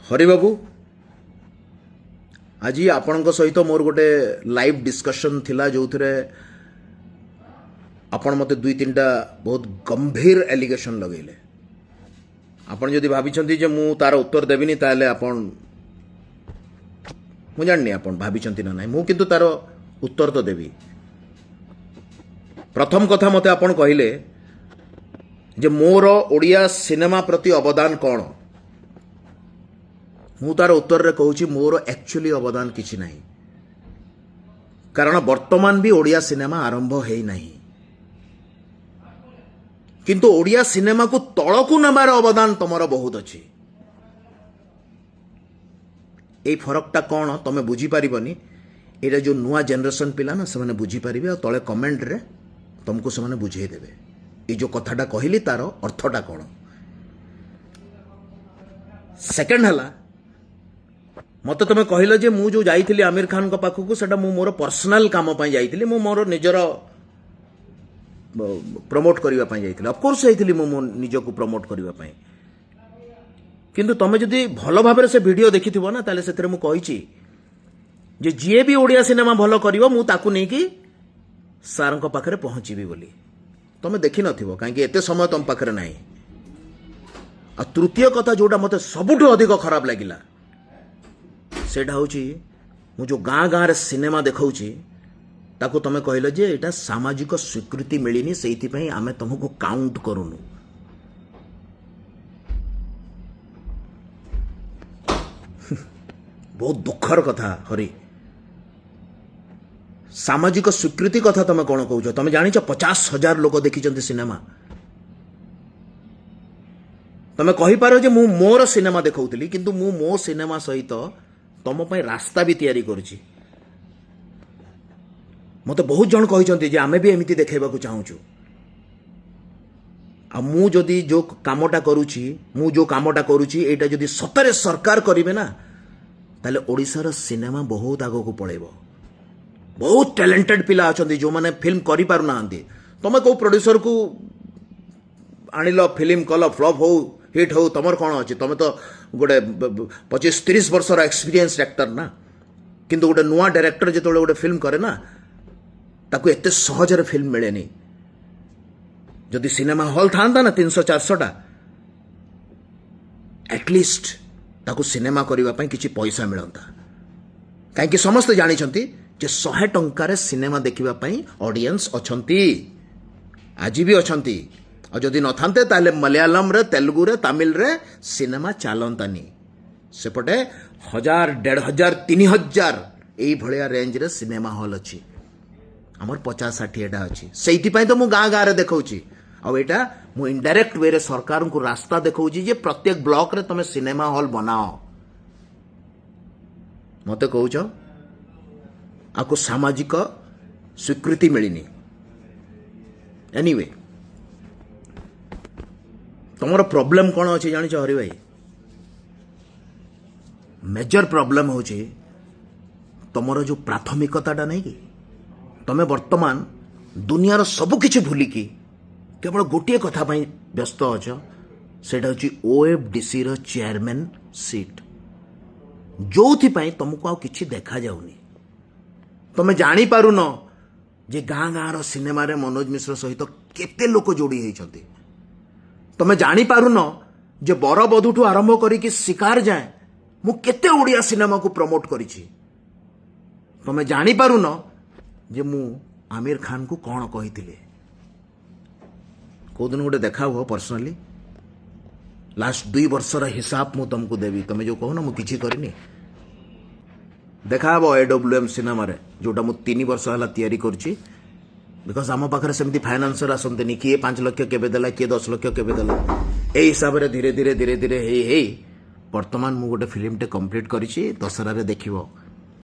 ହରିବାବୁ, ଆଜି ଆପଣଙ୍କ ସହିତ ମୋର ଗୋଟେ ଲାଇଭ୍ ଡିସ୍କସନ୍ ଥିଲା, ଯେଉଁଥିରେ ଆପଣ ମୋତେ ଦୁଇ ତିନିଟା ବହୁତ ଗମ୍ଭୀର ଆଲିଗେସନ୍ ଲଗେଇଲେ। ଆପଣ ଯଦି ଭାବିଛନ୍ତି ଯେ ମୁଁ ତାର ଉତ୍ତର ଦେବିନି, ତାହେଲେ ଆପଣ, ମୁଁ ଜାଣିନି ଆପଣ ଭାବିଛନ୍ତି ନା ନାହିଁ, ମୁଁ କିନ୍ତୁ ତାର ଉତ୍ତର ତ ଦେବି। ପ୍ରଥମ କଥା, ମୋତେ ଆପଣ କହିଲେ ଯେ ମୋର ଓଡ଼ିଆ ସିନେମା ପ୍ରତି ଅବଦାନ କ'ଣ? ମୁଁ ତାର ଉତ୍ତରରେ କହୁଛି, ମୋର ଆକ୍ଚୁଆଲି ଅବଦାନ କିଛି ନାହିଁ, କାରଣ ବର୍ତ୍ତମାନ ବି ଓଡ଼ିଆ ସିନେମା ଆରମ୍ଭ ହେଇନାହିଁ। କିନ୍ତୁ ଓଡ଼ିଆ ସିନେମାକୁ ତଳକୁ ନେବାର ଅବଦାନ ତମର ବହୁତ ଅଛି। ଏଇ ଫରକଟା କ'ଣ ତମେ ବୁଝିପାରିବନି। ଏଇଟା ଯେଉଁ ନୂଆ ଜେନେରେସନ୍ ପିଲା ନା, ସେମାନେ ବୁଝିପାରିବେ ଆଉ ତଳେ କମେଣ୍ଟରେ ତମକୁ ସେମାନେ ବୁଝେଇଦେବେ, ଏଇ ଯେଉଁ କଥାଟା କହିଲି ତାର ଅର୍ଥଟା କ'ଣ। ସେକେଣ୍ଡ ହେଲା, ମୋତେ ତମେ କହିଲ ଯେ ମୁଁ ଯେଉଁ ଯାଇଥିଲି ଆମିର ଖାନଙ୍କ ପାଖକୁ, ସେଟା ମୁଁ ମୋର ପର୍ସନାଲ କାମ ପାଇଁ ଯାଇଥିଲି, ମୁଁ ମୋର ନିଜର ପ୍ରମୋଟ କରିବା ପାଇଁ ଯାଇଥିଲି। ଅଫକୋର୍ସ ଯାଇଥିଲି ମୁଁ ମୋ ନିଜକୁ ପ୍ରମୋଟ କରିବା ପାଇଁ। କିନ୍ତୁ ତମେ ଯଦି ଭଲ ଭାବରେ ସେ ଭିଡ଼ିଓ ଦେଖିଥିବ ନା, ତାହେଲେ ସେଥିରେ ମୁଁ କହିଛି ଯେ ଯିଏ ବି ଓଡ଼ିଆ ସିନେମା ଭଲ କରିବ, ମୁଁ ତାକୁ ନେଇକି ସାର୍ଙ୍କ ପାଖରେ ପହଞ୍ଚିବି ବୋଲି। ତମେ ଦେଖିନଥିବ, କାହିଁକି ଏତେ ସମୟ ତମ ପାଖରେ ନାହିଁ। ଆଉ ତୃତୀୟ କଥା, ଯୋଉଟା ମୋତେ ସବୁଠୁ ଅଧିକ ଖରାପ ଲାଗିଲା, ସେଇଟା ହେଉଛି ମୁଁ ଯେଉଁ ଗାଁ ଗାଁରେ ସିନେମା ଦେଖାଉଛି, ତାକୁ ତମେ କହିଲ ଯେ ଏଇଟା ସାମାଜିକ ସ୍ୱୀକୃତି ମିଳିନି, ସେଇଥିପାଇଁ ଆମେ ତମକୁ କାଉଣ୍ଟ କରୁନୁ। ବହୁତ ଦୁଃଖର କଥା ହରି। ସାମାଜିକ ସ୍ୱୀକୃତି କଥା ତମେ କ'ଣ କହୁଛ? ତମେ ଜାଣିଛ 50,000 ଲୋକ ଦେଖିଛନ୍ତି ସିନେମା? ତମେ କହିପାର ଯେ ମୁଁ ମୋର ସିନେମା ଦେଖାଉଥିଲି, କିନ୍ତୁ ମୁଁ ମୋ ସିନେମା ସହିତ ତମ ପାଇଁ ରାସ୍ତା ବି ତିଆରି କରୁଛି। ମୋତେ ବହୁତ ଜଣ କହିଛନ୍ତି ଯେ ଆମେ ବି ଏମିତି ଦେଖାଇବାକୁ ଚାହୁଁଛୁ। ଆଉ ମୁଁ ଯଦି ଯେଉଁ କାମଟା କରୁଛି, ମୁଁ ଯେଉଁ କାମଟା କରୁଛି, ଏଇଟା ଯଦି ସତରେ ସରକାର କରିବେ ନା, ତାହେଲେ ଓଡ଼ିଶାର ସିନେମା ବହୁତ ଆଗକୁ ପଳେଇବ। ବହୁତ ଟ୍ୟାଲେଣ୍ଟେଡ୍ ପିଲା ଅଛନ୍ତି ଯେଉଁମାନେ ଫିଲ୍ମ କରିପାରୁନାହାନ୍ତି। ତମେ କେଉଁ ପ୍ରଡ୍ୟୁସରକୁ ଆଣିଲ, ଫିଲ୍ମ କଲ, ଫ୍ଲପ୍ ହଉ ହିଟ୍ ହଉ, ତମର କ'ଣ ଅଛି? ତମେ ତ ଗୋଟେ 25-30 ବର୍ଷର ଏକ୍ସପିରିଏନ୍ସ ଆକ୍ଟର ନା। କିନ୍ତୁ ଗୋଟେ ନୂଆ ଡାଇରେକ୍ଟର ଯେତେବେଳେ ଗୋଟେ ଫିଲ୍ମ କରେ ନା, ତାକୁ ଏତେ ସହଜରେ ଫିଲ୍ମ ମିଳେନି। ଯଦି ସିନେମା ହଲ୍ ଥାନ୍ତା ନା 300-400ଟା, ଆଟଲିଷ୍ଟ ତାକୁ ସିନେମା କରିବା ପାଇଁ କିଛି ପଇସା ମିଳନ୍ତା। କାହିଁକି ସମସ୍ତେ ଜାଣିଛନ୍ତି ଯେ 100 ଟଙ୍କାରେ ସିନେମା ଦେଖିବା ପାଇଁ ଅଡ଼ିଏନ୍ସ ଅଛନ୍ତି, ଆଜି ବି ଅଛନ୍ତି। ଆଉ ଯଦି ନଥାନ୍ତେ, ତାହେଲେ ମଲୟାଲମରେ, ତେଲୁଗୁରେ, ତାମିଲରେ ସିନେମା ଚାଲନ୍ତାନି। ସେପଟେ 1000, 1500, 3000 ଏଇଭଳିଆ ରେଞ୍ଜରେ ସିନେମା ହଲ୍ ଅଛି। ଆମର 50-60ଟା ଅଛି। ସେଇଥିପାଇଁ ତ ମୁଁ ଗାଁ ଗାଁରେ ଦେଖାଉଛି। ଆଉ ଏଇଟା ମୁଁ ଇନଡାଇରେକ୍ଟ ୱେରେ ସରକାରଙ୍କୁ ରାସ୍ତା ଦେଖାଉଛି ଯେ ପ୍ରତ୍ୟେକ ବ୍ଲକରେ ତମେ ସିନେମା ହଲ୍ ବନାଅ। ମୋତେ କହୁଛ ଆକୁ ସାମାଜିକ ସ୍ୱୀକୃତି ମିଳିନି। ଏନିୱେ, ତମର ପ୍ରୋବ୍ଲେମ କ'ଣ ଅଛି ଜାଣିଛ ହରି ଭାଇ? ମେଜର ପ୍ରୋବ୍ଲେମ ହେଉଛି ତମର ଯେଉଁ ପ୍ରାଥମିକତାଟା ନାହିଁ କି, ତମେ ବର୍ତ୍ତମାନ ଦୁନିଆର ସବୁ କିଛି ଭୁଲିକି କେବଳ ଗୋଟିଏ କଥା ପାଇଁ ବ୍ୟସ୍ତ ଅଛ, ସେଇଟା ହେଉଛି ଓଏଫ୍ଡିସିର ଚେୟାରମ୍ୟାନ୍ ସିଟ୍, ଯୋଉଥିପାଇଁ ତମକୁ ଆଉ କିଛି ଦେଖାଯାଉନି। ତମେ ଜାଣିପାରୁନ ଯେ ଗାଁ ଗାଁର ସିନେମାରେ ମନୋଜ ମିଶ୍ର ସହିତ କେତେ ଲୋକ ଯୋଡ଼ି ହେଇଛନ୍ତି। ତମେ ଜାଣିପାରୁନ ଯେ ବରବଧୂଠୁ ଆରମ୍ଭ କରିକି ଶିକାର ଯାଏଁ ମୁଁ କେତେ ଓଡ଼ିଆ ସିନେମାକୁ ପ୍ରମୋଟ କରିଛି। ତମେ ଜାଣିପାରୁନ ଯେ ମୁଁ ଆମିର ଖାନକୁ କ'ଣ କହିଥିଲି। କୋଉଦିନ ଗୋଟେ ଦେଖା ହୁଅ ପର୍ସନାଲି, ଲାଷ୍ଟ 2 ବର୍ଷର ହିସାବ ମୁଁ ତମକୁ ଦେବି। ତମେ ଯୋଉ କହୁନ ମୁଁ କିଛି କରିନି, ଦେଖା ହେବ AWM ସିନେମାରେ, ଯୋଉଟା ମୁଁ 3 ବର୍ଷ ହେଲା ତିଆରି କରୁଛି। Because ଆମ ପାଖରେ ସେମିତି ଫାଇନାନ୍ସର ଆସନ୍ତିନି। କିଏ 5 ଲକ୍ଷ କେବେ ଦେଲା, କିଏ 10 ଲକ୍ଷ କେବେ ଦେଲା, ଏଇ ହିସାବରେ ଧୀରେ ଧୀରେ ଧୀରେ ଧୀରେ ହେଇ ହେଇ ବର୍ତ୍ତମାନ ମୁଁ ଗୋଟେ ଫିଲ୍ମଟେ କମ୍ପ୍ଲିଟ୍ କରିଛି। ଦଶହରାରେ ଦେଖିବ।